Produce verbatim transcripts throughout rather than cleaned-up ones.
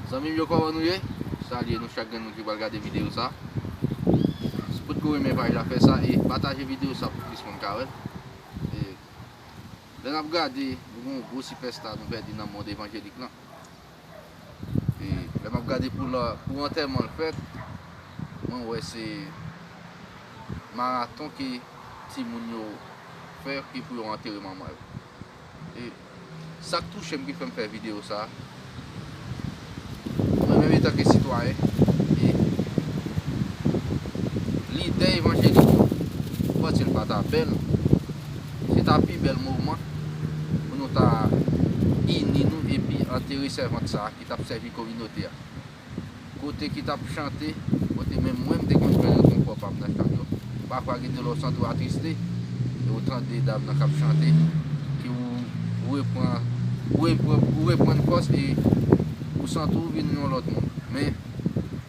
Zanmi m yo, kòman nou ye? Salye nou chak grenn moun ki pral gade videyo sa. Si w potko renmen paj la, fè sa e pataje videyo sa pou plis moun ka wè l. E lè n ap gade, nou gen yon gwo sipèsta nou pèdi nan mond evanjelik lan. E lè m ap gade pou la, pou antèman l fèt, mwen wè se maraton ke timoun yo fè ke pou yo antere manman yo. E sa k touche m ki fè m fè videyo sa, mwen menm etanke sitwayen, e lidè evanjelik yo, m panse l pa ta bèl, se ta pi bèl moman pou nou ta ini nou epi antere sèvant sa a ki t ap sèvi kominote a. Kote ki t ap chante, kote menm mwen m te konn jwenn rekonfò pa m nan chan yo. Pafwa gen de lè w santi w atriste, e w tande dam nan k ap chante, ke w reprann, ou reprann, ou reprann fòs e ou santi w vin yon lòt moun. Men,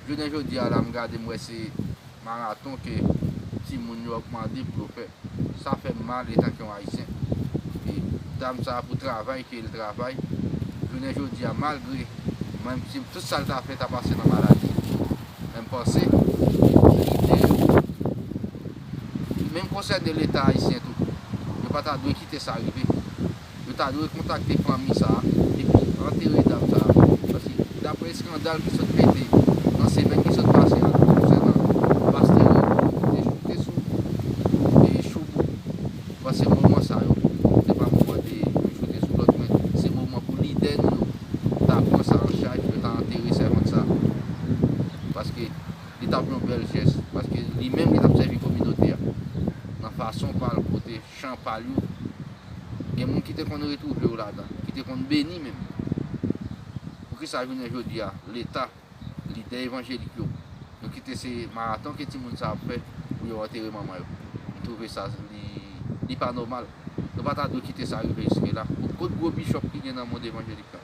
jounen jodi a la, m gade, m wè se maraton ke timoun yo ap mande pou yo fè. Sa fè m mal etanke yon Ayisyen. E dam sa a pou travay ke l travay, jounen jodi a, malgre menm si tout sa l ta fè ta pase nan maladi, men m panse lidè yo, menm konsène Leta ayisyen tou, yo pa ta dwe kite sa rive. Yo ta dwe kontakte fanmi sa a epi antere dam sa a. Paske daprè eskandal ki sot pete nan semèn ki sot pase a konsènan pastè Rego ki te choute sou e Choubou, m panse moman sa yo, se pa moman de yo choute sou lòt, men se moman pou lidè nou yo ta pran sa an chaj, yo ta antere sèvant sa a. Paske li t ap yon bèl jès, paske li menm li t ap sèvi kominote a nan fason pa l, kote chan pa l yo, gen moun ki te konn retwouve yo ladan, ki te konn beni menm. Poukisa jounen jodi a, Leta, lidè evanjelik yo, nou kite se maraton ke timoun sa ap fè pou yo antere manman yo? M twouve sa, li, li pa nòmal. Nou pa ta dwe kite sa rive jiske la. Kot gwo bichòp ki gen nan mond evanjelik la?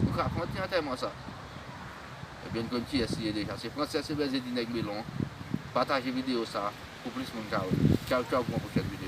Nou ka fè yon ti antèman sa. Ebyen, n konn kiyès li ye deja. Se Frantzès Ebèze di Nèg Melon an. Pataje videyo sa a pou plis moun ka wè. Tchaw, tchaw, pou yon pwochèn videyo.